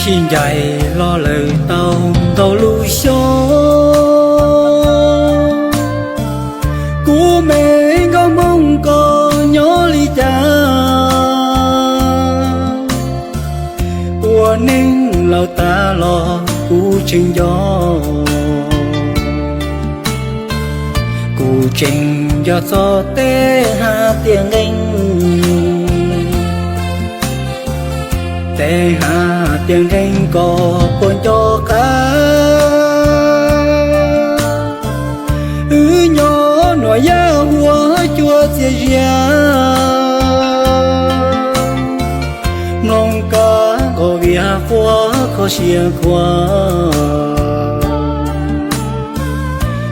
Tsis ncaim los lawm tau ntau lub xyoo, kuv me nkauj Hmoob koj nyob li cas? Ua neej laus tas los kuv tseem nco, kuv tseem nco txog tej hav tiaj nqeeb, tej hav tiaj nqeeb koj puas nco qab? Wb nyob nuam yaj huab cua txias zias, mloog kab nqos vias quaj kho siab khuav.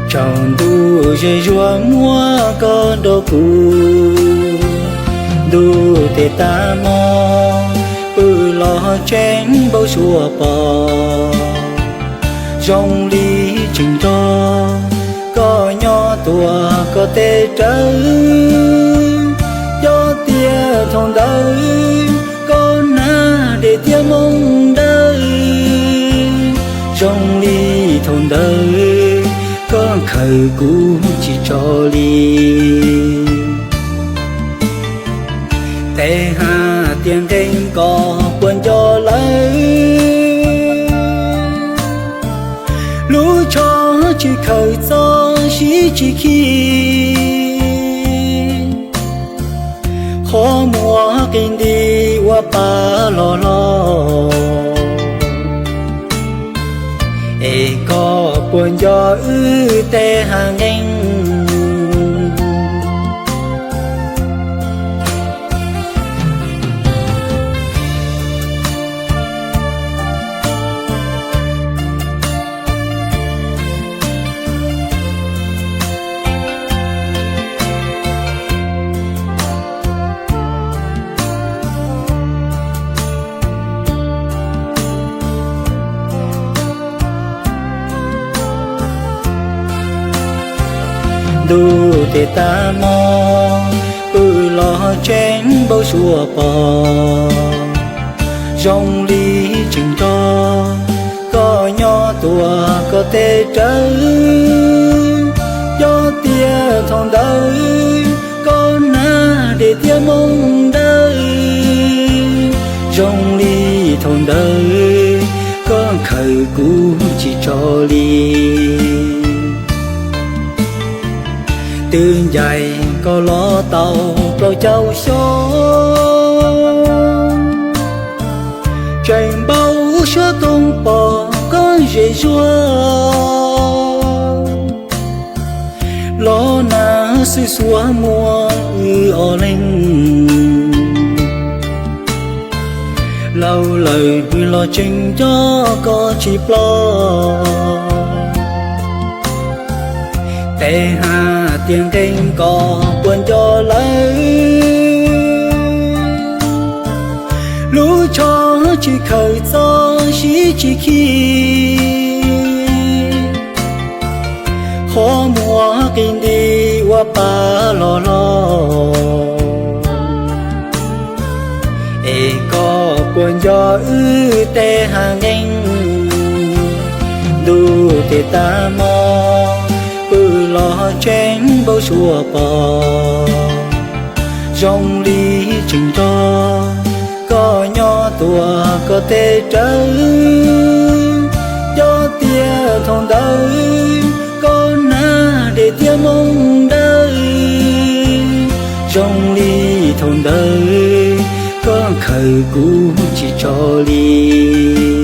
Tsaus ntuj zej zuag muab koj nrog kuv, ntuj tes tag hmo pw los tseeb npau suav pom, zoo li tseem nrog koj nyob tuaj koj tej rawv, yog tias thaum ntawd koj hnav dej tiaj moo dawb, zoo li thaum ntawd koj khaws kuv tsis tso li. Tej hav tiaj nqeeb koj puas nco lawm? Lub tsho tsis khaws txog sib tsis khi, qhov muag qi nti ua pa los los. Es koj puas nco wb tej hav nqeeb? Ntuj tes tag hmo pw los tseeb npau suav pom, zoo li tseem nrog koj nyob tuaj koj tej rawv, yog tias thaum ntawd koj hnav dej tiaj moo dawb, zoo li thaum ntawd koj khaws kuv tsis tso li. Twb ncaim koj los tau plaub caug xyoo, tseem npau suav toog pom koj zej zuag, los nag xwb xuav muaj wb ob leeg. Laus lawm los tseem nco koj tsis ploj. Tej hav tiaj nqeeb koj puas nco lawm? Lub tsho tsis khaws txog sib tsis khi, qhov muag qi nti ua pa los los. Es koj puas nco wb tej hav nqeeb? Ntuj tes tag hmo pw los tseeb npau suav pom, zoo li tseem nrog koj nyob tuaj koj tej rawv. Yog tias thaum ntawd koj hnav dej tiaj moo dawb, zoo li thaum ntawd koj khaws kuv tsis tso li.